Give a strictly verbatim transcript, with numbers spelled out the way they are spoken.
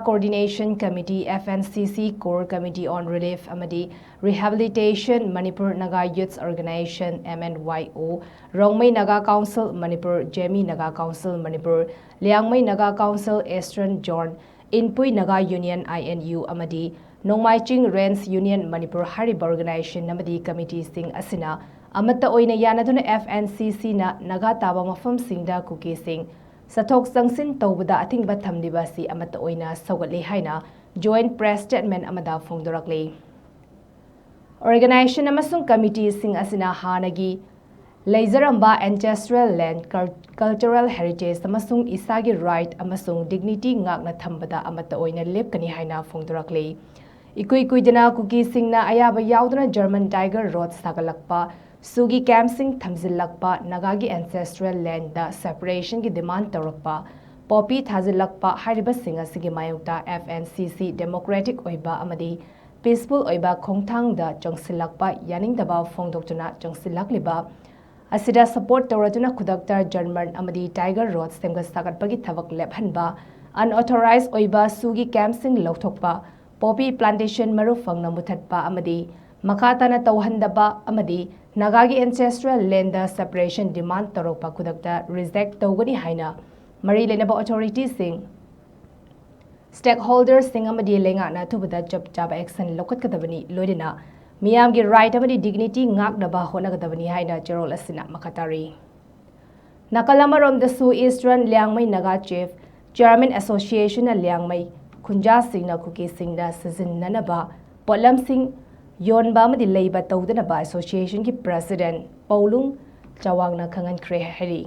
Coordination Committee, F N C C, Core Committee on Relief ꯑꯃꯗꯤ Rehabilitation, Manipur Naga Youths Organization, M N Y O, Rongmei Naga Council Manipur, Zeme Naga Council Manipur, Liangmai Naga Council Eastern Zone, Inpui Naga Union, I N U, ꯑꯃꯗꯤ Nongmaiching Range Union Manipur ꯍꯥꯏꯔꯤꯕ organization ꯑꯃꯗꯤ committeeꯁꯤꯡ ꯑꯁꯤꯅ ꯑꯃꯠꯇ ꯑꯣꯏꯅ ꯌꯥꯅꯗꯨꯅ F N C Cꯅ Naga ꯇꯥꯕ ꯃꯐꯝꯁꯤꯡꯗ ꯀꯨꯀꯤꯁꯤꯡ ꯆꯠꯊꯣꯛ ꯆꯪꯁꯤꯟ ꯇꯧꯕꯗ ꯑꯊꯤꯡꯕ ꯊꯝꯂꯤꯕ ꯑꯁꯤ ꯑꯃꯠꯇ ꯑꯣꯏꯅ ꯁꯧꯒꯠꯂꯤ ꯍꯥꯏꯅ joint press statement ꯑꯃꯗ ꯐꯣꯡꯗꯣꯔꯛꯂꯤ꯫ Organization ꯑꯃꯁꯨꯡ committeeꯁꯤꯡ ꯑꯁꯤꯅ ꯍꯥꯟꯅꯒꯤ ꯂꯩꯖꯔꯝꯕ ancestral land, cul-, cultural heritage ꯑꯃꯁꯨꯡ ꯏꯁꯥꯒꯤ right ꯑꯃꯁꯨꯡ dignity ꯉꯥꯛꯅ ꯊꯝꯕꯗ ꯑꯃꯠꯇ ꯑꯣꯏꯅ ꯂꯦꯞꯀꯅꯤ ꯍꯥꯏꯅ ꯐꯣꯡꯗꯣꯔꯛꯂꯤ꯫ ꯏꯀꯨꯏ ꯀꯨꯏꯗꯅ ꯀꯨꯀꯤꯁꯤꯡꯅ ꯑꯌꯥꯕ ꯌꯥꯎꯗꯨꯅ German Tiger Road ꯁꯥꯒꯠꯂꯛꯄ, ꯁꯨꯒꯤ campꯁꯤꯡ ꯊꯝꯖꯤꯜꯂꯛꯄ, ꯅꯥꯒꯥꯒꯤ ancestral landꯗ separationꯒꯤ demand ꯇꯧꯔꯛꯄ, poppy ꯊꯥꯖꯤꯜꯂꯛꯄ ꯍꯥꯏꯔꯤꯕꯁꯤꯡ ꯑꯁꯤꯒꯤ ꯃꯥꯌꯣꯛꯇ F N C C democratic ꯑꯣꯏꯕ ꯑꯃꯗꯤ peaceful ꯑꯣꯏꯕ ꯈꯣꯡꯊꯥꯡꯗ ꯆꯪꯁꯤꯜꯂꯛꯄ ꯌꯥꯅꯤꯡꯗꯕ ꯐꯣꯡꯗꯣꯛꯇꯨꯅ ꯆꯪꯁꯤꯜꯂꯛꯂꯤꯕ ꯑꯁꯤꯗ support ꯇꯧꯔꯗꯨꯅ ꯈꯨꯗꯛꯇ German ꯑꯃꯗꯤ Tiger Road ꯁꯦꯝꯒꯠ ꯁꯥꯒꯠꯄꯒꯤ ꯊꯕꯛ ꯂꯦꯞꯍꯟꯕ, unauthorized ꯑꯣꯏꯕ ꯁꯨꯒꯤ campꯁꯤꯡ ꯂꯧꯊꯣꯛꯄ, poppy plantation ꯃꯔꯨ ꯐꯪꯅ ꯃꯨꯊꯠꯄ ꯑꯃꯗꯤ ꯃꯈꯥ ꯇꯥꯅ ꯇꯧꯍꯟꯗꯕ ꯑꯃꯗꯤ ꯅꯥꯒꯥꯒꯤ ancestral landꯗ separation demand ꯇꯧꯔꯛꯄ ꯈꯨꯗꯛꯇ reject ꯇꯧꯒꯅꯤ ꯍꯥꯏꯅ ꯃꯔꯤ ꯂꯩꯅꯕ authorityꯁꯤꯡ, stakeholderꯁꯤꯡ ꯑꯃꯗꯤ ꯂꯩꯉꯥꯛꯅ ꯑꯊꯨꯕꯗ ꯆꯞ ꯆꯥꯕ action ꯂꯧꯈꯠꯀꯗꯕꯅꯤ, ꯂꯣꯏꯅꯅ ꯃꯤꯌꯥꯝꯒꯤ right ꯑꯃꯗꯤ dignity ꯉꯥꯛꯅꯕ ꯍꯣꯠꯅꯒꯗꯕꯅꯤ ꯍꯥꯏꯅ ꯆꯦꯔꯣꯜ ꯑꯁꯤꯅ ꯃꯈꯥ ꯇꯥꯔꯤ꯫ ꯅꯥꯀꯜ ꯑꯃꯔꯣꯝꯗꯁꯨ Eastern Liangmai Naga Chief Chairman Associationꯅ Liangmai ꯈꯨꯟꯖꯥꯁꯤꯡꯅ ꯀꯨꯀꯤꯁꯤꯡꯅ ꯁꯤꯖꯤꯟꯅꯅꯕ ꯄꯣꯠꯂꯝꯁꯤꯡ ꯌꯣꯟꯕ ꯑꯃꯗꯤ ꯂꯩꯕ ꯇꯧꯗꯅꯕ associationꯒꯤ president ꯄꯧꯂꯨꯡ ꯆꯋꯥꯡꯅ ꯈꯪꯍꯟꯈ꯭ꯔꯦ ꯍꯥꯏꯔꯤ꯫